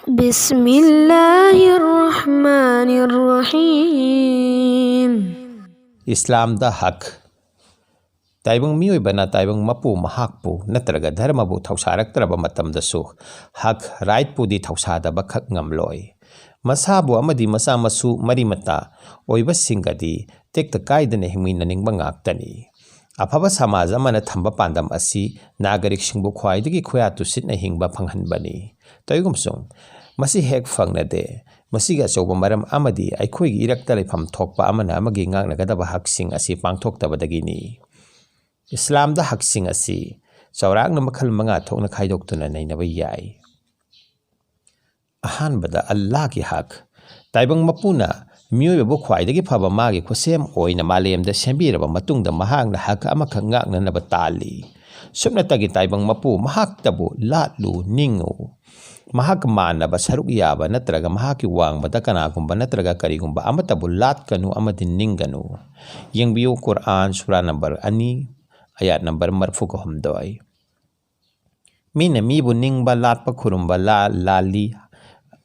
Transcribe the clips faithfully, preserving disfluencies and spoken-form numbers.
بسم الله الرحمن الرحيم. ꯏꯁꯂꯥꯝꯗ ꯍꯛ꯫ ꯇꯥꯏꯕꯪ ꯃꯤꯑꯣꯏꯕꯅ ꯇꯥꯏꯕꯪ ꯃꯄꯨ ꯃꯍꯥꯛꯄꯨ ꯅꯠꯇ꯭ꯔꯒ ꯙꯔꯃꯕꯨ ꯊꯧꯁꯥꯔꯛꯇ꯭ꯔꯕ ꯃꯇꯝꯗꯁꯨ ꯍꯛ, ꯔꯥꯏꯠꯄꯨꯗꯤ ꯊꯧꯁꯥꯗꯕ ꯈꯛ ꯉꯝꯂꯣꯏ꯫ ꯃꯁꯥꯕꯨ ꯑꯃꯗꯤ ꯃꯆꯥ ꯃꯁꯨ ꯃꯔꯤ ꯃꯇꯥ ꯑꯣꯏꯕꯁꯤꯡꯒꯗꯤ ꯇꯦꯛꯇ ꯀꯥꯏꯗꯅ ꯍꯤꯡꯃꯤꯟꯅꯅꯤꯡꯕ ꯉꯥꯛꯇꯅꯤ꯫ ꯑꯐꯕ ꯁꯃꯥꯖ ꯑꯃꯅ ꯊꯝꯕ ꯄꯥꯟꯗꯝ ꯑꯁꯤ ꯅꯥꯒꯔꯤꯛꯁꯤꯡꯕꯨ ꯈ꯭ꯋꯥꯏꯗꯒꯤ ꯈꯨꯌꯥ ꯇꯨꯁꯤꯠꯅ ꯍꯤꯡꯕ ꯐꯪꯍꯟꯕꯅꯤ꯫ ꯇꯧꯏꯒꯨꯝꯁꯨꯡ, ꯃꯁꯤ ꯍꯦꯛ ꯐꯪꯅꯗꯦ꯫ ꯃꯁꯤꯒꯤ ꯑꯆꯧꯕ ꯃꯔꯝ ꯑꯃꯗꯤ ꯑꯩꯈꯣꯏꯒꯤ ꯏꯔꯛꯇ ꯂꯩꯐꯝ ꯊꯣꯛꯄ ꯑꯃꯅ ꯑꯃꯒꯤ ꯉꯥꯛꯅꯒꯗꯕ ꯍꯛꯁꯤꯡ ꯑꯁꯤ ꯄꯥꯡꯊꯣꯛꯇꯕꯗꯒꯤꯅꯤ꯫ ꯏꯁꯂꯥꯝꯗ ꯍꯛꯁꯤꯡ ꯑꯁꯤ ꯆꯥꯎꯔꯥꯛꯅ ꯃꯈꯜ ꯃꯉꯥ ꯊꯣꯛꯅ ꯈꯥꯏꯗꯣꯛꯇꯨꯅ ꯅꯩꯅꯕ ꯌꯥꯏ꯫ ꯑꯍꯥꯟꯕꯗ, ꯑꯜꯂꯥꯍꯒꯤ ꯍꯛ꯫ ꯇꯥꯏꯕꯪ ꯃꯄꯨꯅ ꯃꯤꯑꯣꯏꯕꯕꯨ ꯈ꯭ꯋꯥꯏꯗꯒꯤ ꯐꯕ ꯃꯥꯒꯤ ꯈꯨꯠꯁꯦꯝ ꯑꯣꯏꯅ ꯃꯥꯂꯦꯝꯗ ꯁꯦꯝꯕꯤꯔꯕ ꯃꯇꯨꯡꯗ, ꯃꯍꯥꯛꯅ ꯍꯛ ꯑꯃꯈꯛ ꯉꯥꯛꯅꯅꯕ ꯇꯥꯜꯂꯤ꯫ ꯁꯨꯞꯅꯇꯒꯤ ꯇꯥꯏꯕꯪ ꯃꯄꯨ ꯃꯍꯥꯛꯇꯕꯨ ꯂꯥꯠꯂꯨ, ꯅꯤꯡꯉꯨ꯫ ꯃꯍꯥꯛꯀ ꯃꯥꯟꯅꯕ ꯁꯔꯨꯛ ꯌꯥꯕ ꯅꯠꯇ꯭ꯔꯒ ꯃꯍꯥꯛꯀꯤ ꯋꯥꯡꯃꯗ ꯀꯅꯥꯒꯨꯝꯕ ꯅꯠꯇ꯭ꯔꯒ ꯀꯔꯤꯒꯨꯝꯕ ꯑꯃꯠꯇꯕꯨ ꯂꯥꯠꯀꯅꯨ ꯑꯃꯗꯤ ꯅꯤꯡꯒꯅꯨ꯫ ꯌꯦꯡꯕꯤꯌꯨ, ꯀꯨꯔꯑꯥꯟ, ꯁꯨꯔꯥ ꯅꯝꯕꯔ ꯑꯅꯤ, ꯑꯌꯥꯠ ꯅꯝꯕꯔ ꯃꯔꯤꯐꯨꯒ ꯍꯨꯝꯗꯣꯏ꯫ ꯃꯤꯅ ꯃꯤꯕꯨ ꯅꯤꯡꯕ, ꯂꯥꯠꯄ, ꯈꯨꯔꯨꯝꯕ, ꯂꯥ-, ꯂꯥꯜꯂꯤ꯫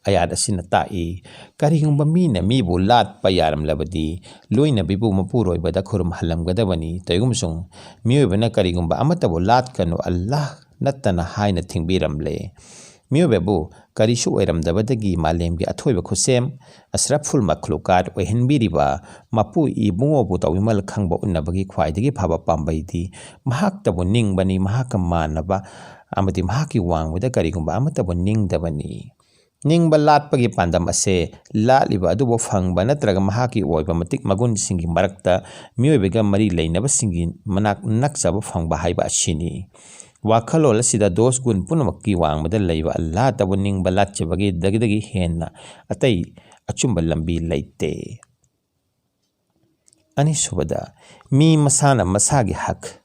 ꯑꯌꯥꯠ ꯑꯁꯤꯅ ꯇꯥꯛꯏ, ꯀꯔꯤꯒꯨꯝꯕ ꯃꯤꯅ ꯃꯤꯕꯨ ꯂꯥꯠꯄ ꯌꯥꯔꯝꯂꯕꯗꯤ, ꯂꯣꯏꯅꯕꯤꯕꯨ ꯃꯄꯨꯔꯣꯏꯕꯗ ꯈꯨꯔꯨꯝꯍꯜꯂꯝꯒꯗꯕꯅꯤ꯫ ꯇꯧꯏꯒꯨꯝꯁꯨꯡ, ꯃꯤꯑꯣꯏꯕꯅ ꯀꯔꯤꯒꯨꯝꯕ ꯑꯃꯠꯇꯕꯨ ꯂꯥꯠꯀꯅꯨ, ꯑꯜꯂꯥꯍ ꯅꯠꯇꯅ ꯍꯥꯏꯅ ꯊꯤꯡꯕꯤꯔꯝꯂꯦ꯫ ꯃꯤꯑꯣꯏꯕꯕꯨ ꯀꯔꯤꯁꯨ ꯑꯣꯏꯔꯝꯗꯕꯗꯒꯤ ꯃꯥꯂꯦꯝꯒꯤ ꯑꯊꯣꯏꯕ ꯈꯨꯠꯁꯦꯝ, ꯑꯁ꯭ꯔꯐꯨꯜ ꯃꯈ꯭ꯂꯨꯀꯥꯠ ꯑꯣꯏꯍꯟꯕꯤꯔꯤꯕ ꯃꯄꯨ ꯏꯕꯨꯡꯉꯣꯕꯨ ꯇꯧꯕꯤꯃꯜ ꯈꯪꯕ ꯎꯠꯅꯕꯒꯤ ꯈ꯭ꯋꯥꯏꯗꯒꯤ ꯐꯕ ꯄꯥꯝꯕꯩꯗꯤ ꯃꯍꯥꯛꯇꯕꯨ ꯅꯤꯡꯕꯅꯤ, ꯃꯍꯥꯛꯀ ꯃꯥꯟꯅꯕ ꯑꯃꯗꯤ ꯃꯍꯥꯛꯀꯤ ꯋꯥꯡꯃꯗ ꯀꯔꯤꯒꯨꯝꯕ ꯑꯃꯠꯇꯕꯨ ꯅꯤꯡꯗꯕꯅꯤ꯫ ꯅꯤꯡꯕ ꯂꯥꯠꯄꯒꯤ ꯄꯥꯟꯗꯝ ꯑꯁꯦ ꯂꯥꯠꯂꯤꯕ ꯑꯗꯨꯕꯨ ꯐꯪꯕ ꯅꯠꯇ꯭ꯔꯒ ꯃꯍꯥꯛꯀꯤ ꯑꯣꯏꯕ ꯃꯇꯤꯛ ꯃꯒꯨꯟꯁꯤꯡꯒꯤ ꯃꯔꯛꯇ ꯃꯤꯑꯣꯏꯕꯒ ꯃꯔꯤ ꯂꯩꯅꯕꯁꯤꯡꯒꯤ ꯃꯅꯥꯛ ꯅꯛꯆꯕ ꯐꯪꯕ ꯍꯥꯏꯕ ꯑꯁꯤꯅꯤ꯫ ꯋꯥꯈꯜꯂꯣꯟ ꯑꯁꯤꯗ ꯗꯣꯁ ꯒꯨꯟ ꯄꯨꯝꯅꯃꯛꯀꯤ ꯋꯥꯡꯃꯗ ꯂꯩꯕ ꯑꯜꯂꯥꯍꯇꯕꯨ ꯅꯤꯡꯕ ꯂꯥꯠꯆꯕꯒꯤꯗꯒꯤ ꯍꯦꯟꯅ ꯑꯇꯩ ꯑꯆꯨꯝꯕ ꯂꯝꯕꯤ ꯂꯩꯇꯦ꯫ ꯑꯅꯤꯁꯨꯕꯗ, ꯃꯤ ꯃꯁꯥꯅ ꯃꯁꯥꯒꯤ ꯍꯛ꯫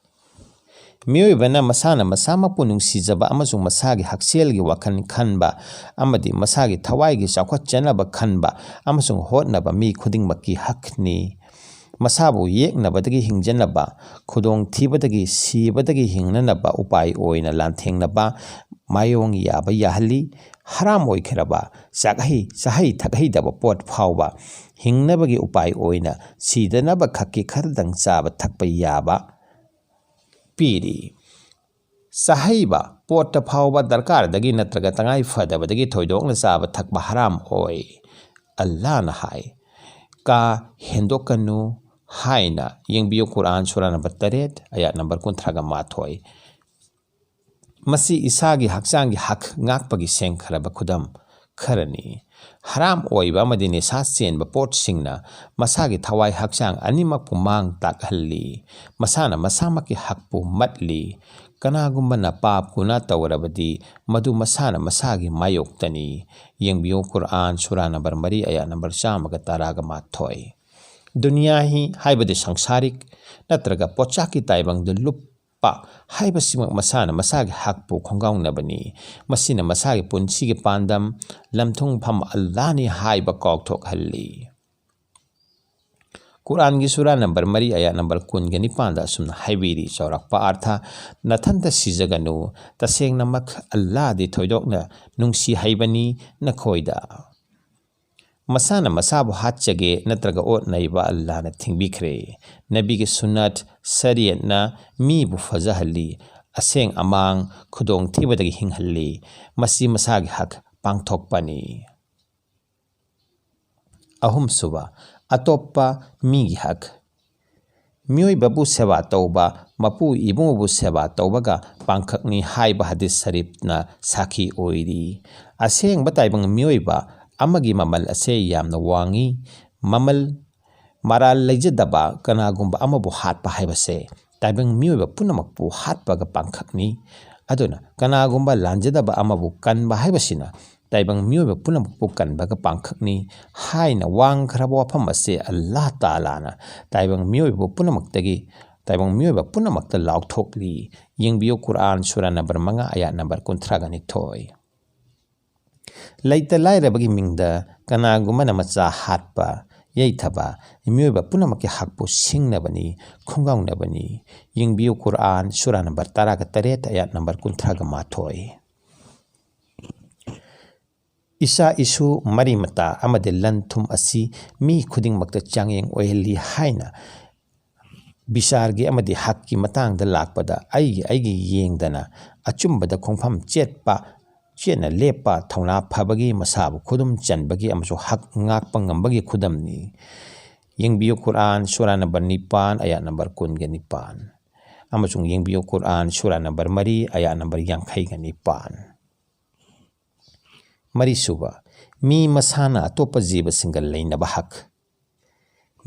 ꯃꯤꯑꯣꯏꯕꯅ ꯃꯁꯥꯅ ꯃꯁꯥꯃꯛꯄꯨ ꯅꯨꯡꯁꯤꯖꯕ ꯑꯃꯁꯨꯡ ꯃꯁꯥꯒꯤ ꯍꯛꯁꯦꯜꯒꯤ ꯋꯥꯈꯜ ꯈꯟꯕ ꯑꯃꯗꯤ ꯃꯁꯥꯒꯤ ꯊꯋꯥꯏꯒꯤ ꯆꯥꯎꯈꯠꯆꯅꯕ ꯈꯟꯕ ꯑꯃꯁꯨꯡ ꯍꯣꯠꯅꯕ ꯃꯤ ꯈꯨꯗꯤꯡꯃꯛꯀꯤ ꯍꯛꯅꯤ꯫ ꯃꯁꯥꯕꯨ ꯌꯦꯛꯅꯕꯗꯒꯤ ꯍꯤꯡꯖꯅꯕ, ꯈꯨꯗꯣꯡꯊꯤꯕꯗꯒꯤ ꯁꯤꯕꯗꯒꯤ ꯍꯤꯡꯅꯅꯕ ꯎꯄꯥꯏ ꯑꯣꯏꯅ ꯂꯥꯟꯊꯦꯡꯅꯕ ꯃꯥꯌꯣꯡ ꯌꯥꯕ ꯌꯥꯍꯜꯂꯤ꯫ ꯍꯔꯥꯝ ꯑꯣꯏꯈ꯭ꯔꯕ ꯆꯥꯛꯍꯩ ꯆꯥꯍꯩ ꯊꯛꯍꯩꯗꯕ ꯄꯣꯠ ꯐꯥꯎꯕ ꯍꯤꯡꯅꯕꯒꯤ ꯎꯄꯥꯏ ꯑꯣꯏꯅ ꯁꯤꯗꯅꯕ ꯈꯛꯀꯤ ꯈꯔꯗꯪ ꯆꯥꯕ ꯊꯛꯄ ꯌꯥꯕ ꯄꯤꯔꯤ꯫ ꯆꯥꯍꯩꯕ ꯄꯣꯠꯇ ꯐꯥꯎꯕ ꯗꯔꯀꯥꯔꯗꯒꯤ ꯅꯠꯇ꯭ꯔꯒ ꯇꯉꯥꯏ ꯐꯗꯕꯗꯒꯤ ꯊꯣꯏꯗꯣꯛꯅ ꯆꯥꯕ ꯊꯛꯄ ꯍꯔꯥꯝ ꯑꯣꯏ꯫ ꯑꯜꯂꯥꯍꯅ ꯍꯥꯏ, "ꯀꯥ ꯍꯦꯟꯗꯣꯛꯀꯅꯨ" ꯍꯥꯏꯅ꯫ ꯌꯦꯡꯕꯤꯌꯨ, ꯀꯨꯔꯥꯟ ꯁꯨꯔꯥ ꯅꯝꯕꯔ ꯇꯔꯦꯠ, ꯑꯌꯥꯠ ꯅꯝꯕꯔ ꯀꯨꯟꯊ꯭ꯔꯥꯒ ꯃꯥꯊꯣꯏ꯫ ꯃꯁꯤ ꯏꯁꯥꯒꯤ ꯍꯛꯆꯥꯡꯒꯤ ꯍꯛ ꯉꯥꯛꯄꯒꯤ ꯁꯦꯡꯈ꯭ꯔꯕ ꯈꯨꯗꯝ ꯈꯔꯅꯤ꯫ ꯍꯔꯥꯝ ꯑꯣꯏꯕ ꯑꯃꯗꯤ ꯅꯤꯁꯥ ꯆꯦꯟꯕ ꯄꯣꯠꯁꯤꯡꯅ ꯃꯁꯥꯒꯤ ꯊꯋꯥꯏ ꯍꯛꯆꯥꯡ ꯑꯅꯤꯃꯛꯄꯨ ꯃꯥꯡ ꯇꯥꯛꯍꯜꯂꯤ꯫ ꯃꯁꯥꯅ ꯃꯁꯥꯃꯛꯀꯤ ꯍꯛꯄꯨ ꯃꯠꯂꯤ꯫ ꯀꯅꯥꯒꯨꯝꯕꯅ ꯄꯥꯞ ꯒꯨꯅꯥ ꯇꯧꯔꯕꯗꯤ ꯃꯗꯨ ꯃꯁꯥꯅ ꯃꯁꯥꯒꯤ ꯃꯥꯌꯣꯛꯇꯅꯤ꯫ ꯌꯦꯡꯕꯤꯌꯨ, ꯀꯨꯔꯥꯟ ꯁꯨꯔꯥ ꯅꯝꯕꯔ ꯃꯔꯤ, ꯑꯌꯥꯠ ꯅꯝꯕꯔ ꯆꯥꯝꯃꯒ ꯇꯔꯥꯒ ꯃꯥꯊꯣꯏ꯫ ꯗꯨꯅꯤꯌꯥꯍꯤ ꯍꯥꯏꯕꯗꯤ ꯁꯪꯁꯥꯔꯤꯛ ꯅꯠꯇ꯭ꯔꯒ ꯄꯣꯠꯆꯥꯛꯀꯤ ꯇꯥꯏꯕꯪꯗ ꯂꯨꯞꯄ ꯍꯥꯏꯕꯁꯤꯃꯛ ꯃꯁꯥꯅ ꯃꯁꯥꯒꯤ ꯍꯛꯄꯨ ꯈꯣꯡꯒꯥꯎꯅꯕꯅꯤ꯫ ꯃꯁꯤꯅ ꯃꯁꯥꯒꯤ ꯄꯨꯟꯁꯤꯒꯤ ꯄꯥꯟꯗꯝ, ꯂꯝꯊꯨꯡꯐꯝ ꯑꯜꯂꯥꯍꯅꯤ ꯍꯥꯏꯕ ꯀꯥꯎꯊꯣꯛꯍꯜꯂꯤ꯫ ꯀꯨꯔꯥꯟꯒꯤ ꯁꯨꯔꯥ ꯅꯝꯕꯔ ꯃꯔꯤ, ꯑꯌꯥꯠ ꯅꯝꯕꯔ ꯀꯨꯟꯒ ꯅꯤꯄꯥꯟꯗ ꯑꯁꯨꯝꯅ ꯍꯥꯏꯕꯤꯔꯤ, ꯆꯥꯎꯔꯥꯛꯄ ꯑꯥꯔꯊ: "ꯅꯊꯟꯇ ꯁꯤꯖꯒꯅꯨ, ꯇꯁꯦꯡꯅꯃꯛ ꯑꯜꯂꯥꯍꯗꯤ ꯊꯣꯏꯗꯣꯛꯅ ꯅꯨꯡꯁꯤ ꯍꯩꯕꯅꯤ ꯅꯈꯣꯏꯗ"꯫ ꯃꯁꯥꯅ ꯃꯁꯥꯕꯨ ꯍꯥꯠꯆꯒꯦ ꯅꯠꯇ꯭ꯔꯒ ꯑꯣꯠ ꯅꯩꯕ ꯑꯜꯂꯥꯍꯅ ꯊꯤꯡꯕꯤꯈ꯭ꯔꯦ꯫ ꯅꯕꯤꯒꯤ ꯁꯨꯟꯅꯠ, ꯁꯔꯤꯌꯠꯅ ꯃꯤꯕꯨ ꯐꯖꯍꯜꯂꯤ, ꯑꯁꯦꯡ ꯑꯃꯥꯡ, ꯈꯨꯗꯣꯡꯊꯤꯕꯗꯒꯤ ꯍꯤꯡꯍꯜꯂꯤ꯫ ꯃꯁꯤ ꯃꯁꯥꯒꯤ ꯍꯛ ꯄꯥꯡꯊꯣꯛꯄꯅꯤ꯫ ꯑꯍꯨꯝꯁꯨꯕ, ꯑꯇꯣꯞꯄ ꯃꯤꯒꯤ ꯍꯛ꯫ ꯃꯤꯑꯣꯏꯕꯕꯨ ꯁꯦꯕꯥ ꯇꯧꯕ, ꯃꯄꯨ ꯏꯕꯨꯡꯕꯨ ꯁꯦꯕꯥ ꯇꯧꯕꯒ ꯄꯥꯡꯈꯛꯅꯤ ꯍꯥꯏꯕ ꯍꯗꯤꯁ ꯁꯔꯤꯐꯅ ꯁꯥꯈꯤ ꯑꯣꯏꯔꯤ꯫ ꯑꯁꯦꯡꯕ ꯇꯥꯏꯕꯪ ꯃꯤꯑꯣꯏꯕ ꯑꯃꯒꯤ ꯃꯃꯜ ꯑꯁꯦ ꯌꯥꯝꯅ ꯋꯥꯡꯏ꯫ ꯃꯃꯜ, ꯃꯔꯥꯜ ꯂꯩꯖꯗꯕ ꯀꯅꯥꯒꯨꯝꯕ ꯑꯃꯕꯨ ꯍꯥꯠꯄ ꯍꯥꯏꯕꯁꯦ ꯇꯥꯏꯕꯪ ꯃꯤꯑꯣꯏꯕ ꯄꯨꯝꯅꯃꯛꯄꯨ ꯍꯥꯠꯄꯒ ꯄꯥꯡꯈꯛꯅꯤ꯫ ꯑꯗꯨꯅ ꯀꯅꯥꯒꯨꯝꯕ ꯂꯥꯟꯖꯗꯕ ꯑꯃꯕꯨ ꯀꯟꯕ ꯍꯥꯏꯕꯁꯤꯅ ꯇꯥꯏꯕꯪ ꯃꯤꯑꯣꯏꯕ ꯄꯨꯝꯅꯃꯛꯄꯨ ꯀꯟꯕꯒ ꯄꯥꯡꯈꯛꯅꯤ ꯍꯥꯏꯅ ꯋꯥꯡꯈ꯭ꯔꯕ ꯋꯥꯐꯝ ꯑꯁꯦ ꯑꯜꯂꯥꯍ ꯇꯥꯂꯥꯅ ꯇꯥꯏꯕꯪ ꯃꯤꯑꯣꯏꯕ ꯄꯨꯝꯅꯃꯛꯇꯒꯤ, ꯇꯥꯏꯕꯪ ꯃꯤꯑꯣꯏꯕ ꯄꯨꯝꯅꯃꯛꯇ ꯂꯥꯎꯊꯣꯛꯂꯤ꯫ ꯌꯦꯡꯕꯤꯌꯨ, ꯀꯨꯔꯥꯟ ꯁꯨꯔꯥ ꯅꯝꯕꯔ ꯃꯉꯥ, ꯑꯌꯥꯠ ꯅꯝꯕꯔ ꯀꯨꯟꯊ꯭ꯔꯥꯒ ꯅꯤꯊꯣꯏ꯫ ꯂꯩꯇ ꯂꯥꯏꯔꯕꯒꯤ ꯃꯤꯡꯗ ꯀꯅꯥꯒꯨꯝꯕꯅ ꯃꯆꯥ ꯍꯥꯠꯄ, ꯌꯩꯊꯕ, ꯃꯤꯑꯣꯏꯕ ꯄꯨꯝꯅꯃꯛꯀꯤ ꯍꯛꯄꯨ ꯁꯤꯡꯅꯕꯅꯤ, ꯈꯣꯡꯒꯥꯎꯅꯕꯅꯤ꯫ ꯌꯦꯡꯕꯤꯌꯨ, ꯀꯨꯔꯑꯥꯟ, ꯁꯨꯔꯥ ꯅꯝꯕꯔ ꯇꯔꯥꯒ ꯇꯔꯦꯠ, ꯑꯌꯥꯠ ꯅꯝꯕꯔ ꯀꯨꯟꯊ꯭ꯔꯥꯒ ꯃꯥꯊꯣꯏ꯫ ꯏꯆꯥ ꯏꯁꯨ, ꯃꯔꯤ ꯃꯇꯥ ꯑꯃꯗꯤ ꯂꯟ ꯊꯨꯝ ꯑꯁꯤ ꯃꯤ ꯈꯨꯗꯤꯡꯃꯛꯇ ꯆꯥꯡꯌꯦꯡ ꯑꯣꯏꯍꯜꯂꯤ ꯍꯥꯏꯅ ꯕꯤꯆꯥꯔꯒꯤ ꯑꯃꯗꯤ ꯍꯛꯀꯤ ꯃꯇꯥꯡꯗ ꯂꯥꯛꯄꯗ, ꯑꯩꯒꯤ, ꯑꯩꯒꯤ ꯌꯦꯡꯗꯅ ꯑꯆꯨꯝꯕꯗ ꯈꯣꯡꯐꯝ ꯆꯦꯠꯄ, ꯆꯦꯠꯅ ꯂꯦꯞꯄ, ꯊꯧꯅꯥ ꯐꯕꯒꯤ, ꯃꯁꯥꯕꯨ ꯈꯨꯗꯨꯝ ꯆꯟꯕꯒꯤ ꯑꯃꯁꯨꯡ ꯍꯛ ꯉꯥꯛꯄ ꯉꯝꯕꯒꯤ ꯈꯨꯗꯝꯅꯤ꯫ ꯌꯦꯡꯕꯤꯌꯨ, ꯀꯨꯔꯑꯥꯟ, ꯁꯨꯔꯥ ꯅꯝꯕꯔ ꯅꯤꯄꯥꯟ, ꯑꯌꯥꯠ ꯅꯝꯕꯔ ꯀꯨꯟꯒ ꯅꯤꯄꯥꯟ꯫ ꯑꯃꯁꯨꯡ ꯌꯦꯡꯕꯤꯌꯨ, ꯀꯨꯔꯑꯥꯟ, ꯁꯨꯔꯥ ꯅꯝꯕꯔ ꯃꯔꯤ, ꯑꯌꯥꯠ ꯅꯝꯕꯔ ꯌꯥꯡꯈꯩꯒ ꯅꯤꯄꯥꯟ꯫ ꯃꯔꯤꯁꯨꯕ, ꯃꯤ ꯃꯁꯥꯅ ꯑꯇꯣꯞꯄ ꯖꯤꯕꯁꯤꯡꯒ ꯂꯩꯅꯕ ꯍꯛ꯫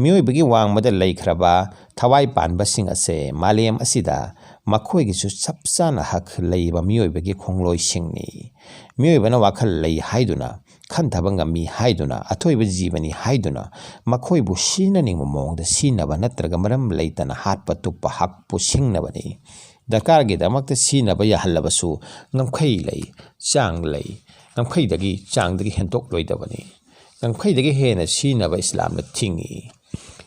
ꯃꯤꯑꯣꯏꯕꯒꯤ ꯋꯥꯡꯃꯗ ꯂꯩꯈ꯭ꯔꯕ ꯊꯋꯥꯏ ꯄꯥꯟꯕꯁꯤꯡ ꯑꯁꯦ ꯃꯥꯂꯦꯝ ꯑꯁꯤꯗ ꯃꯈꯣꯏꯒꯤꯁꯨ ꯆꯞ ꯆꯥꯅ ꯍꯛ ꯂꯩꯕ ꯃꯤꯑꯣꯏꯕꯒꯤ ꯈꯣꯡꯂꯣꯏꯁꯤꯡꯅꯤ꯫ ꯃꯤꯑꯣꯏꯕꯅ ꯋꯥꯈꯜ ꯂꯩ ꯍꯥꯏꯗꯨꯅ, ꯈꯟꯊꯕ ꯉꯝꯃꯤ ꯍꯥꯏꯗꯨꯅ, ꯑꯊꯣꯏꯕ ꯖꯤꯕꯅꯤ ꯍꯥꯏꯗꯨꯅ ꯃꯈꯣꯏꯕꯨ ꯁꯤꯅꯅꯤꯡꯕ ꯃꯑꯣꯡꯗ ꯁꯤꯅꯕ ꯅꯠꯇ꯭ꯔꯒ ꯃꯔꯝ ꯂꯩꯇꯅ ꯍꯥꯠꯄ ꯇꯨꯞꯄ ꯍꯛꯄꯨ ꯁꯤꯡꯅꯕꯅꯤ꯫ ꯗꯔꯀꯥꯔꯒꯤꯗꯃꯛꯇ ꯁꯤꯅꯕ ꯌꯥꯍꯜꯂꯕꯁꯨ ꯉꯝꯈꯩ ꯂꯩ, ꯆꯥꯡ ꯂꯩ꯫ ꯉꯝꯈꯩꯗꯒꯤ, ꯆꯥꯡꯗꯒꯤ ꯍꯦꯟꯗꯣꯛꯂꯣꯏꯗꯕꯅꯤ꯫ ꯉꯝꯈꯩꯗꯒꯤ ꯍꯦꯟꯅ ꯁꯤꯅꯕ ꯏꯁꯂꯥꯝꯅ ꯊꯤꯡꯏ꯫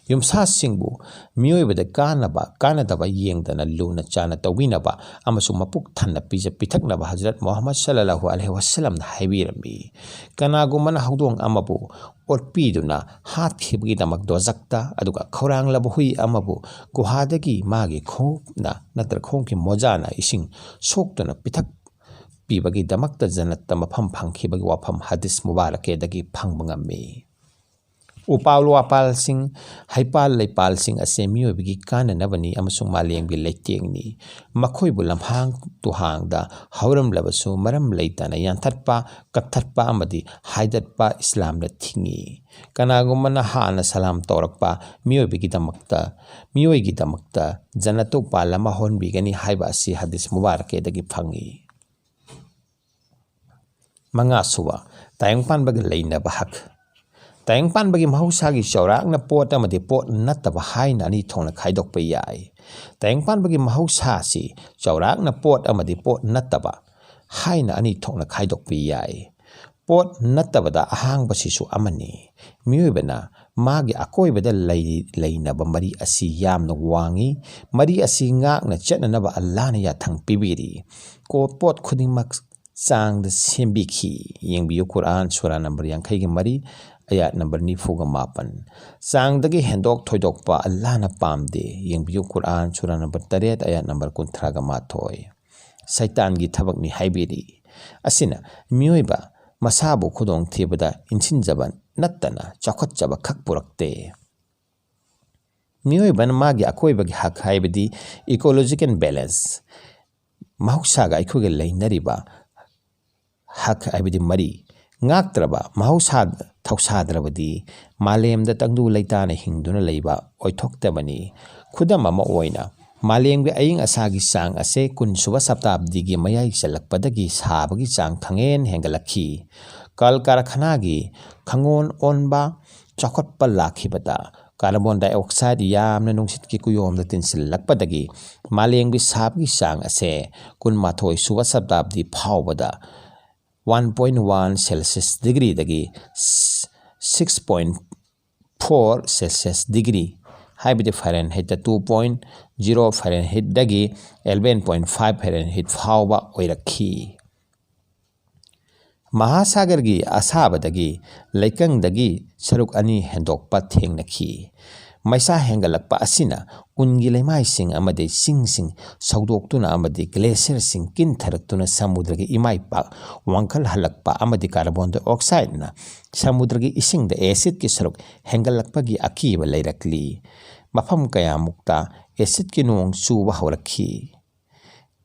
ꯌꯨꯝꯁꯥꯁꯤꯡꯕꯨ ꯃꯤꯑꯣꯏꯕꯗ ꯀꯥꯟꯅꯕ, ꯀꯥꯟꯅꯗꯕ ꯌꯦꯡꯗꯅ ꯂꯨꯅ ꯆꯥꯟꯅ ꯇꯧꯕꯤꯅꯕ ꯑꯃꯁꯨꯡ ꯃꯄꯨꯛ ꯊꯟꯅ ꯄꯤꯖ ꯄꯤꯊꯛꯅꯕ ꯍꯖꯔꯠ ꯃꯨꯍꯝꯃꯗ ꯁꯜꯂꯜꯂꯥꯍꯨ ꯑꯂꯩꯍꯤ ꯋꯁꯜꯂꯝꯅ ꯍꯥꯏꯕꯤꯔꯝꯃꯤ꯫ ꯀꯅꯥꯒꯨꯝꯕꯅ ꯍꯧꯗꯣꯡ ꯑꯃꯕꯨ ꯑꯣꯠꯄꯤꯗꯨꯅ ꯍꯥꯠꯈꯤꯕꯒꯤꯗꯃꯛ ꯗꯣꯖꯛꯇ, ꯑꯗꯨꯒ ꯈꯧꯔꯥꯡꯂꯕ ꯍꯨꯏ ꯑꯃꯕꯨ ꯒꯨꯍꯥꯗꯒꯤ ꯃꯥꯒꯤ ꯈꯣꯡꯎꯞꯅ ꯅꯠꯇ꯭ꯔꯒ ꯈꯣꯡꯎꯞꯀꯤ ꯃꯣꯖꯥꯅ ꯏꯁꯤꯡ ꯁꯣꯛꯇꯨꯅ ꯄꯤꯊꯛꯄꯤꯕꯒꯤꯗꯃꯛꯇ ꯖꯟꯅꯠꯇ ꯃꯐꯝ ꯐꯪꯈꯤꯕꯒꯤ ꯋꯥꯐꯝ ꯍꯗꯤꯁ ꯃꯨꯕꯥꯔꯛꯀꯦꯗꯒꯤ ꯐꯪꯕ ꯉꯝꯃꯤ꯫ ꯎꯄꯥꯜ ꯋꯥꯄꯥꯜꯁꯤꯡ, ꯍꯩꯄꯥꯜ ꯂꯩꯄꯥꯜꯁꯤꯡ ꯑꯁꯦ ꯃꯤꯑꯣꯏꯕꯒꯤ ꯀꯥꯟꯅꯅꯕꯅꯤ ꯑꯃꯁꯨꯡ ꯃꯥꯂꯦꯝꯒꯤ ꯂꯩꯇꯦꯡꯅꯤ꯫ ꯃꯈꯣꯏꯕꯨ ꯂꯝꯍꯥꯡ ꯇꯨꯍꯥꯡꯗ ꯍꯧꯔꯝꯂꯕꯁꯨ ꯃꯔꯝ ꯂꯩꯇꯅ ꯌꯥꯟꯊꯠꯄ, ꯀꯛꯊꯠꯄ ꯑꯃꯗꯤ ꯍꯥꯏꯗꯠꯄ ꯏꯁꯂꯥꯝꯅ ꯊꯤꯡꯏ꯫ ꯀꯅꯥꯒꯨꯝꯕꯅ ꯍꯥꯟꯅ ꯁꯂꯥꯝ ꯇꯧꯔꯛꯄ ꯃꯤꯑꯣꯏꯕꯒꯤꯗꯃꯛꯇ, ꯃꯤꯑꯣꯏꯒꯤꯗꯃꯛꯇ ꯖꯟꯅꯠꯇ ꯎꯄꯥꯜ ꯑꯃ ꯍꯣꯟꯕꯤꯒꯅꯤ ꯍꯥꯏꯕ ꯑꯁꯤ ꯍꯗꯤꯁ ꯃꯨꯕꯥꯔꯛꯀꯦꯗꯒꯤ ꯐꯪꯏ꯫ ꯃꯉꯥꯁꯨꯕ, ꯇꯥꯏꯕꯪꯄꯥꯟꯕꯒ ꯂꯩꯅꯕ ꯍꯛ꯫ ꯇꯥꯏꯕꯪꯄꯥꯟꯕꯒꯤ ꯃꯍꯧꯁꯥꯒꯤ ꯆꯥꯎꯔꯥꯛꯅ ꯄꯣꯠ ꯑꯃꯗꯤ ꯄꯣꯠ ꯅꯠꯇꯕ ꯍꯥꯏꯅ ꯑꯅꯤ ꯊꯣꯛꯅ ꯈꯥꯏꯗꯣꯛꯄ ꯌꯥꯏ꯫ ꯇꯥꯏꯕꯪꯄꯥꯟꯕꯒꯤ ꯃꯍꯧꯁꯥꯁꯤ ꯆꯥꯎꯔꯥꯛꯅ ꯄꯣꯠ ꯑꯃꯗꯤ ꯄꯣꯠ ꯅꯠꯇꯕ ꯍꯥꯏꯅ ꯑꯅꯤ ꯊꯣꯛꯅ ꯈꯥꯏꯗꯣꯛꯄ ꯌꯥꯏ꯫ ꯄꯣꯠ ꯅꯠꯇꯕꯗ ꯑꯍꯥꯡꯕꯁꯤꯁꯨ ꯑꯃꯅꯤ꯫ ꯃꯤꯑꯣꯏꯕꯅ ꯃꯥꯒꯤ ꯑꯀꯣꯏꯕꯗ ꯂꯩ-, ꯂꯩꯅꯕ ꯃꯔꯤ ꯑꯁꯤ ꯌꯥꯝꯅ ꯋꯥꯡꯏ꯫ ꯃꯔꯤ ꯑꯁꯤ ꯉꯥꯛꯅ ꯆꯠꯅꯅꯕ ꯑꯜꯂꯥꯍꯅ ꯌꯥꯊꯪ ꯄꯤꯕꯤꯔꯤ꯫ ꯀꯣ-, ꯄꯣꯠ ꯈꯨꯗꯤꯡꯃꯛ ꯆꯥꯡꯗ ꯁꯦꯝꯕꯤꯈꯤ꯫ ꯌꯦꯡꯕꯤꯌꯨ, ꯀꯨꯔꯥꯟ, ꯁꯨꯔꯥ ꯅꯝꯕꯔ ꯌꯥꯡꯈꯩꯒ ꯃꯔꯤ, ꯑꯌꯥꯠ ꯅꯝꯕꯔ ꯅꯤꯐꯨꯒ ꯃꯥꯄꯟ꯫ ꯆꯥꯡꯗꯒꯤ ꯍꯦꯟꯗꯣꯛ ꯊꯣꯏꯗꯣꯛꯄ ꯑꯜꯂꯥꯍꯅ ꯄꯥꯝꯗꯦ꯫ ꯌꯦꯡꯕꯤꯌꯨ, ꯀꯨꯔꯥꯟ, ꯁꯨꯔꯥ ꯅꯝꯕꯔ ꯇꯔꯦꯠ, ꯑꯌꯥꯠ ꯅꯝꯕꯔ ꯀꯨꯟꯊ꯭ꯔꯥꯒ ꯃꯥꯊꯣꯏ꯫ ꯁꯩꯇꯥꯟꯒꯤ ꯊꯕꯛꯅꯤ ꯍꯥꯏꯕꯤꯔꯤ꯫ ꯑꯁꯤꯅ ꯃꯤꯑꯣꯏꯕ ꯃꯁꯥꯕꯨ ꯈꯨꯗꯣꯡꯊꯤꯕꯗ ꯏꯟꯁꯤꯟꯖꯕ ꯅꯠꯇꯅ ꯆꯥꯎꯈꯠꯆꯕ ꯈꯛ ꯄꯨꯔꯛꯇꯦ꯫ ꯃꯤꯑꯣꯏꯕꯅ ꯃꯥꯒꯤ ꯑꯀꯣꯏꯕꯒꯤ ꯍꯛ, ꯍꯥꯏꯕꯗꯤ ecological balance, ꯃꯍꯧꯁꯥꯒ ꯑꯩꯈꯣꯏꯒ ꯂꯩꯅꯔꯤꯕ ꯍꯛ, ꯍꯥꯏꯕꯗꯤ ꯃꯔꯤ, ꯉꯥꯛꯇ꯭ꯔꯕ, ꯃꯍꯧꯁꯥ ꯊꯧꯁꯥꯗ꯭ꯔꯕꯗꯤ ꯃꯥꯂꯦꯝꯗ ꯇꯪꯗꯨ ꯂꯩꯇꯥꯅ ꯍꯤꯡꯗꯨꯅ ꯂꯩꯕ ꯑꯣꯏꯊꯣꯛꯇꯕꯅꯤ꯫ ꯈꯨꯗꯝ ꯑꯃ ꯑꯣꯏꯅ, ꯃꯥꯂꯦꯝꯒꯤ ꯑꯏꯪ ꯑꯁꯥꯒꯤ ꯆꯥꯡ ꯑꯁꯦ ꯀꯨꯟꯁꯨꯕ ꯁꯇꯥꯕꯗꯤꯒꯤ ꯃꯌꯥꯏ ꯆꯜꯂꯛꯄꯗꯒꯤ ꯁꯥꯕꯒꯤ ꯆꯥꯡ ꯈꯪꯍꯦꯟ ꯍꯦꯟꯒꯠꯂꯛꯈꯤ꯫ ꯀꯜ ꯀꯔꯈꯅꯥꯒꯤ ꯈꯪꯑꯣꯟ ꯑꯣꯟꯕ ꯆꯥꯎꯈꯠꯄ ꯂꯥꯛꯈꯤꯕꯗ carbon dioxide ꯌꯥꯝꯅ ꯅꯨꯡꯁꯤꯠꯀꯤ ꯀꯨꯌꯣꯝꯗ ꯇꯤꯟꯁꯤꯜꯂꯛꯄꯗꯒꯤ ꯃꯥꯂꯦꯝꯒꯤ ꯁꯥꯕꯒꯤ ꯆꯥꯡ ꯑꯁꯦ ꯀꯨꯟꯃꯥꯊꯣꯏ ꯁꯨꯕ ꯁꯇꯥꯕꯗꯤ ꯐꯥꯎꯕꯗ one point one Celsius degreeꯗꯒꯤ six point four Celsius degree, ꯍꯥꯏꯕꯗꯤ Fahrenheitꯇ two point zero Fahrenheitꯗꯒꯤ eleven point five Fahrenheit ꯐꯥꯎꯕ ꯑꯣꯏꯔꯛꯈꯤ꯫ ꯃꯍꯥꯁꯥꯒꯔꯒꯤ ꯑꯁꯥꯕꯗꯒꯤ ꯂꯩꯀꯪꯗꯒꯤ ꯁꯔꯨꯛ ꯑꯅꯤ ꯍꯦꯟꯗꯣꯛꯄ ꯊꯦꯡꯅꯈꯤ꯫ ꯃꯩꯁꯥ ꯍꯦꯟꯒꯠꯂꯛꯄ ꯑꯁꯤꯅ ꯎꯟꯒꯤ ꯂꯩꯃꯥꯏꯁꯤꯡ ꯑꯃꯗꯤ ꯆꯤꯡꯁꯤꯡ ꯁꯧꯗꯣꯛꯇꯨꯅ ꯑꯃꯗꯤ glacierꯁꯤꯡ ꯀꯤꯟꯊꯔꯛꯇꯨꯅ ꯁꯃꯨꯗ꯭ꯔꯒꯤ ꯏꯃꯥꯏꯄꯥꯛ ꯋꯥꯡꯈꯠꯍꯜꯂꯛꯄ ꯑꯃꯗꯤ carbon dioxideꯅ ꯁꯃꯨꯗ꯭ꯔꯒꯤ ꯏꯁꯤꯡꯗ acidꯀꯤ ꯁꯔꯨꯛ ꯍꯦꯟꯒꯠꯂꯛꯄꯒꯤ ꯑꯀꯤꯕ ꯂꯩꯔꯛꯂꯤ꯫ ꯃꯐꯝ ꯀꯌꯥꯃꯨꯛꯇ acidꯀꯤ ꯅꯣꯡ ꯆꯨꯕ ꯍꯧꯔꯛꯈꯤ꯫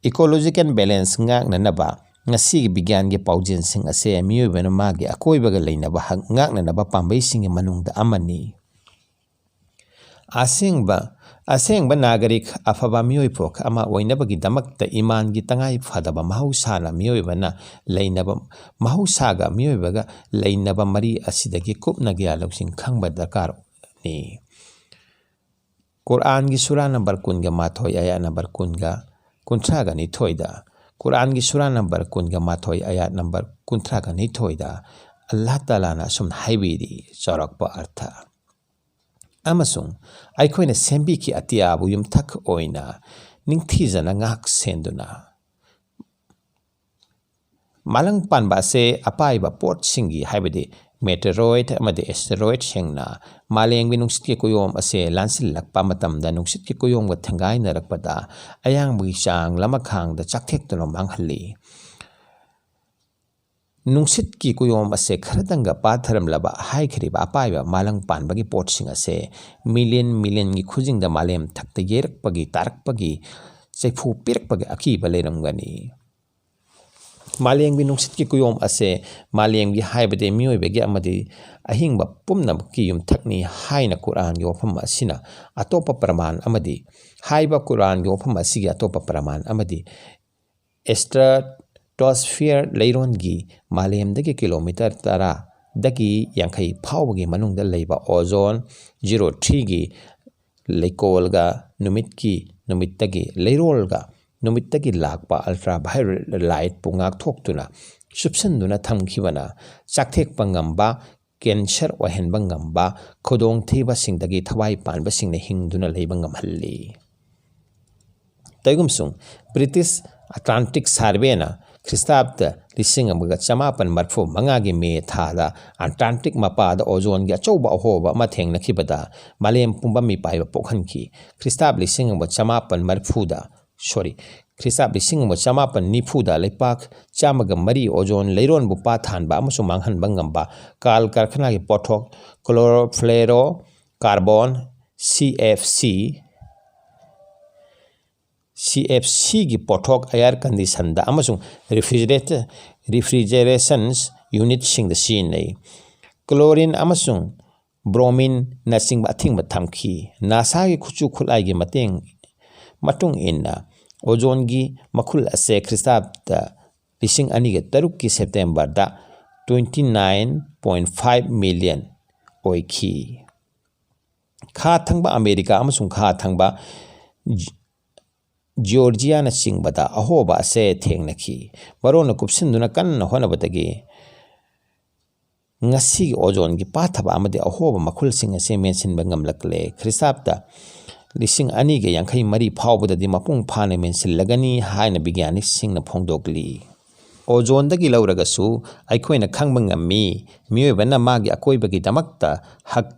Ecological balance ꯉꯥꯛꯅꯅꯕ ꯉꯁꯤꯒꯤ ꯕꯤꯒ꯭ꯌꯥꯟꯒꯤ ꯄꯥꯎꯖꯦꯜꯁꯤꯡ ꯑꯁꯦ ꯃꯤꯑꯣꯏꯕꯅ ꯃꯥꯒꯤ ꯑꯀꯣꯏꯕꯒ ꯂꯩꯅꯕ ꯍꯛ ꯉꯥꯛꯅꯅꯕ ꯄꯥꯝꯕꯩꯁꯤꯡꯒꯤ ꯃꯅꯨꯡꯗ ꯑꯃꯅꯤ꯫ ꯑꯁꯦꯡꯕ, ꯑꯁꯦꯡꯕ ꯅꯥꯒꯔꯤꯛ, ꯑꯐꯕ ꯃꯤꯑꯣꯏ ꯄꯣꯛ ꯑꯃ ꯑꯣꯏꯅꯕꯒꯤꯗꯃꯛꯇ ꯏꯃꯥꯟꯒꯤ ꯇꯉꯥꯏ ꯐꯗꯕ ꯃꯍꯧꯁꯥꯅ ꯃꯤꯑꯣꯏꯕꯅ ꯂꯩꯅꯕ, ꯃꯍꯧꯁꯥꯒ ꯃꯤꯑꯣꯏꯕꯒ ꯂꯩꯅꯕ ꯃꯔꯤ ꯑꯁꯤꯗꯒꯤ ꯀꯨꯞꯅ ꯒ꯭ꯌꯥꯟ ꯂꯧꯁꯤꯡ ꯈꯪꯕ ꯗꯔꯀꯥꯔꯅꯤ꯫ ꯀꯨꯔꯥꯟꯒꯤ ꯁꯨꯔꯥ ꯅꯝꯕꯔ ꯀꯨꯟꯒ ꯃꯥꯊꯣꯏ, ꯑꯌꯥꯠ ꯅꯝꯕꯔ ꯀꯨꯟꯒ, ꯀꯨꯟꯊ꯭ꯔꯥꯒ ꯅꯤꯊꯣꯏꯗ, ꯀꯨꯔꯥꯟꯒꯤ ꯁꯨꯔꯥ ꯅꯝꯕꯔ ꯀꯨꯟꯒ ꯃꯥꯊꯣꯏ, ꯑꯌꯥꯠ ꯅꯝꯕꯔ ꯀꯨꯟꯊ꯭ꯔꯥꯒ ꯅꯤꯊꯣꯏꯗ ꯑꯜꯂꯥꯍ ꯇꯥꯂꯥꯅ ꯑꯁꯨꯝꯅ ꯍꯥꯏꯕꯤꯔꯤ, ꯆꯥꯎꯔꯥꯛꯄ ꯑꯔꯊ꯫ ꯑꯃꯁꯨꯡ ꯑꯩꯈꯣꯏꯅ ꯁꯦꯝꯕꯤꯈꯤ ꯑꯇꯤꯌꯥꯕꯨ ꯌꯨꯝꯊꯛ ꯑꯣꯏꯅ ꯅꯤꯡꯊꯤꯖꯅ ꯉꯥꯛ ꯁꯦꯟꯗꯨꯅ꯫ ꯃꯥꯂꯪ ꯄꯥꯟꯕ ꯑꯁꯦ ꯑꯄꯥꯏꯕ ꯄꯣꯠꯁꯤꯡꯒꯤ, ꯍꯥꯏꯕꯗꯤ meteoroid ꯑꯃꯗꯤ asteroidꯁꯤꯡꯅ ꯃꯥꯂꯦꯝꯒꯤ ꯅꯨꯡꯁꯤꯠꯀꯤ ꯀꯨꯌꯣꯝ ꯑꯁꯦ ꯂꯥꯟꯁꯤꯜꯂꯛꯄ ꯃꯇꯝꯗ ꯅꯨꯡꯁꯤꯠꯀꯤ ꯀꯨꯌꯣꯝꯒ ꯊꯦꯡꯒꯥꯏꯅꯔꯛꯄꯗ ꯑꯌꯥꯡꯕꯒꯤ ꯆꯥꯡ ꯂꯃꯈꯥꯡꯗ ꯆꯥꯛꯊꯦꯛꯇꯨꯅ ꯃꯥꯡꯍꯜꯂꯤ꯫ ꯅꯨꯡꯁꯤꯠꯀꯤ ꯀꯨꯌꯣꯝ ꯑꯁꯦ ꯈꯔꯗꯪꯒ ꯄꯥꯊꯔꯝꯂꯕ ꯍꯥꯏꯈ꯭ꯔꯤꯕ ꯑꯄꯥꯏꯕ ꯃꯥꯂꯪ ꯄꯥꯟꯕꯒꯤ ꯄꯣꯠꯁꯤꯡ ꯑꯁꯦ ꯃꯤꯂꯤꯌꯟ ꯃꯤꯂꯤꯌꯟꯒꯤ ꯈꯨꯖꯤꯡꯗ ꯃꯥꯂꯦꯝ ꯊꯛꯇ ꯌꯩꯔꯛꯄꯒꯤ, ꯇꯥꯔꯛꯄꯒꯤ, ꯆꯩꯐꯨ ꯄꯤꯔꯛꯄꯒꯤ ꯑꯀꯤꯕ ꯂꯩꯔꯝꯒꯅꯤ꯫ ꯃꯥꯂꯦꯝꯒꯤ ꯅꯨꯡꯁꯤꯠꯀꯤ ꯀꯨꯌꯣꯝ ꯑꯁꯦ ꯃꯥꯂꯦꯝꯒꯤ, ꯍꯥꯏꯕꯗꯤ ꯃꯤꯑꯣꯏꯕꯒꯤ ꯑꯃꯗꯤ ꯑꯍꯤꯡꯕ ꯄꯨꯝꯅꯃꯛꯀꯤ ꯌꯨꯝꯊꯛꯅꯤ ꯍꯥꯏꯅ ꯀꯨꯔꯥꯟꯒꯤ ꯋꯥꯐꯝ ꯑꯁꯤꯅ ꯑꯇꯣꯞꯄ ꯄ꯭ꯔꯃꯥꯟ ꯑꯃꯗꯤ, ꯍꯥꯏꯕ ꯀꯨꯔꯥꯟꯒꯤ ꯋꯥꯐꯝ ꯑꯁꯤꯒꯤ ꯑꯇꯣꯞꯄ ꯄ꯭ꯔꯃꯥꯟ ꯑꯃꯗꯤ, stratosphere ꯂꯩꯔꯣꯟꯒꯤ ꯃꯥꯂꯦꯝꯗꯒꯤ ꯀꯤꯂꯣꯃꯤꯇꯔ ꯇꯔꯥꯗꯒꯤ ꯌꯥꯡꯈꯩ ꯐꯥꯎꯕꯒꯤ ꯃꯅꯨꯡꯗ ꯂꯩꯕ ozone zero threeꯒꯤ ꯂꯩꯀꯣꯜꯒ ꯅꯨꯃꯤꯠꯀꯤ, ꯅꯨꯃꯤꯠꯇꯒꯤ, ꯂꯩꯔꯣꯜꯒ ꯅꯨꯃꯤꯠꯇꯒꯤ ꯂꯥꯛꯄ ultraviolet lightꯄꯨ ꯉꯥꯛꯊꯣꯛꯇꯨꯅ ꯆꯨꯞꯁꯤꯟꯗꯨꯅ ꯊꯝꯈꯤꯕꯅ ꯆꯥꯛꯊꯦꯛꯄ ꯉꯝꯕ, cancer ꯑꯣꯏꯍꯟꯕ ꯉꯝꯕ ꯈꯨꯗꯣꯡꯊꯤꯕꯁꯤꯡꯗꯒꯤ ꯊꯋꯥꯏ ꯄꯥꯟꯕꯁꯤꯡꯅ ꯍꯤꯡꯗꯨꯅ ꯂꯩꯕ ꯉꯝꯍꯜꯂꯤ꯫ ꯀꯩꯒꯨꯝꯁꯨꯡ British Antarctic Surveyꯅ ꯈ꯭ꯔꯤꯁꯇꯥꯕꯗ ꯂꯤꯁꯤꯡ ꯑꯃꯒ ꯆꯃꯥꯄꯟ ꯃꯔꯤꯐꯨ ꯃꯉꯥꯒꯤ ꯃꯦ ꯊꯥꯗ Antarctic ꯃꯄꯥꯗ ozoneꯒꯤ ꯑꯆꯧꯕ ꯑꯍꯣꯕ ꯑꯃ ꯊꯦꯡꯅꯈꯤꯕꯗ ꯃꯥꯂꯦꯝ ꯄꯨꯝꯕ ꯃꯤꯄꯥꯏꯕ ꯄꯣꯛꯍꯟꯈꯤ꯫ ꯈ꯭ꯔꯤꯁꯇꯥꯕ ꯂꯤꯁꯤꯡ ꯑꯃꯒ ꯆꯃꯥꯄꯟ ꯃꯔꯤꯐꯨꯗ, sorry, ꯈ꯭ꯔꯤꯁꯇꯥꯕ ꯂꯤꯁꯤꯡ ꯑꯃꯒ ꯆꯃꯥꯄꯟ ꯅꯤꯐꯨꯗ ꯂꯩꯄꯥꯛ ꯆꯥꯝꯃꯒ ꯃꯔꯤ ozone ꯂꯩꯔꯣꯟꯕꯨ ꯄꯥꯊꯥꯟꯕ ꯑꯃꯁꯨꯡ ꯃꯥꯡꯍꯟꯕ ꯉꯝꯕ ꯀꯥꯜ ꯀꯔꯈꯅꯥꯒꯤ ꯄꯣꯠꯊꯣꯛ chlorofluorocarbon, C F C, C F Cꯒꯤ ꯄꯣꯠꯊꯣꯛ air conditionꯗ ꯑꯃꯁꯨꯡ refrigerator, refrigeration unitꯁꯤꯡꯗ ꯁꯤꯖꯤꯟꯅꯩ꯫ Chlorine ꯑꯃꯁꯨꯡ bromineꯅꯆꯤꯡꯕ ꯑꯊꯤꯡꯕ ꯊꯝꯈꯤ꯫ NASAꯒꯤ ꯈꯨꯠꯁꯨ ꯈꯨꯠꯂꯥꯏꯒꯤ ꯃꯇꯦꯡ, ꯃꯇꯨꯡ ꯏꯟꯅ ozoneꯒꯤ ꯃꯈꯨꯜ ꯑꯁꯦ ꯈ꯭ꯔꯤꯁꯇꯥꯕꯗ ꯂꯤꯁꯤꯡ ꯑꯅꯤꯒ ꯇꯔꯨꯛꯀꯤ Septemberꯗ twenty nine point five million ꯑꯣꯏꯈꯤ꯫ ꯈꯥ ꯊꯪꯕ ꯑꯃꯦꯔꯤꯀꯥ ꯑꯃꯁꯨꯡ ꯈꯥ ꯊꯪꯕ ꯖ-, ꯖꯤꯑꯣꯔꯖꯤꯌꯥꯅꯆꯤꯡꯕꯗ ꯑꯍꯣꯕ ꯑꯁꯦ ꯊꯦꯡꯅꯈꯤ꯫ ꯃꯔꯣꯟꯅ ꯀꯨꯞꯁꯤꯟꯗꯨꯅ ꯀꯟꯅ ꯍꯣꯠꯅꯕꯗꯒꯤ ꯉꯁꯤꯒꯤ ꯑꯣꯖꯣꯟꯒꯤ ꯄꯥꯊꯕ ꯑꯃꯗꯤ ꯑꯍꯣꯕ ꯃꯈꯨꯜꯁꯤꯡ ꯑꯁꯤ ꯃꯦꯟꯁꯤꯟꯕ ꯉꯝꯂꯛꯂꯦ꯫ ꯈ꯭ꯔꯤꯁꯇꯥꯕꯇ ꯂꯤꯁꯤꯡ ꯑꯅꯤꯒ ꯌꯥꯡꯈꯩ ꯃꯔꯤ ꯐꯥꯎꯕꯗꯗꯤ ꯃꯄꯨꯡ ꯐꯥꯅ ꯃꯦꯟꯁꯤꯜꯂꯒꯅꯤ ꯍꯥꯏꯅ ꯕꯤꯒ꯭ꯌꯥꯅꯤꯁꯤꯡꯅ ꯐꯣꯡꯗꯣꯛꯂꯤ꯫ ꯑꯣꯖꯣꯟꯗꯒꯤ ꯂꯧꯔꯒꯁꯨ ꯑꯩꯈꯣꯏꯅ ꯈꯪꯕ ꯉꯝꯃꯤ, ꯃꯤꯑꯣꯏꯕꯅ ꯃꯥꯒꯤ ꯑꯀꯣꯏꯕꯒꯤꯗꯃꯛꯇ ꯍꯛ